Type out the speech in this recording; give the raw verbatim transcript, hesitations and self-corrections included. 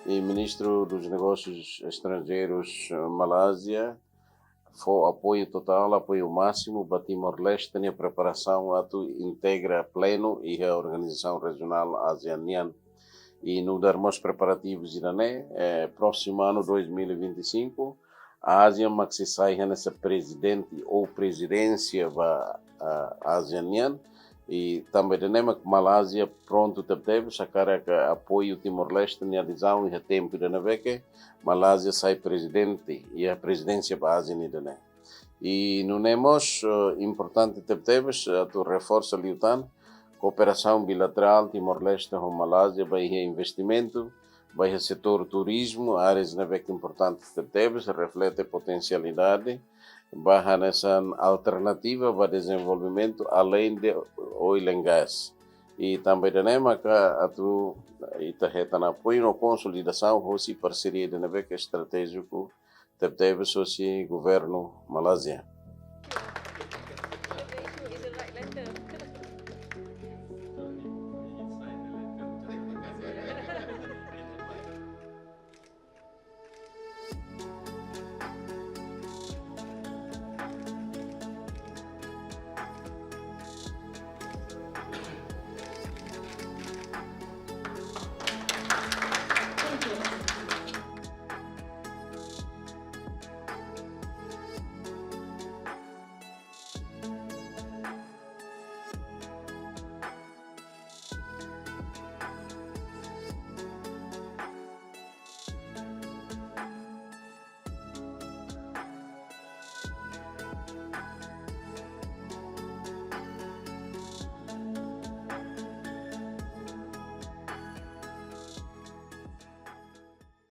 E Ministru dos Negósius Estranjeirus, eh, Malázia, fó apoiu totál, apoiu másimu ba Timor-Leste nia preparasaun atu integra plenu iha organizasaun rejionál ASEAN nian. I nu'udar mós preparativus ida-ne'e, eh, prósimu anu dois mil e vinte e cinco, ASEAN mak sei sai hanesan prezidente ou prezidénsia ba, ah, ASEAN nian. I tanba ida-ne'e mak Malázia prontu tebetebes, hakarak apoiu Timor-Leste nia adezaun iha tempu ida ne'ebé ke Malázia sai prezidente iha prezidénsia ba ASEAN ida-ne'e. I nune'e mós, eh, importante tebetebes, eh, atu reforsa liután kooperasaun bilaterál Timor-Leste ho Malázia ba iha investimentu, ba iha setór turizmu, áreas ne'ebé ke importante tebetebes, reflete potensialidade ba hanesan alternativa ba dezenvolvimentu aleinde oil and gas. I tanba ida-ne'e maka atu ita hetan apoiu no konsolidasaun hosi parseria ida ne'ebé ke estratéjiku tebetebes hosi governu Malázia.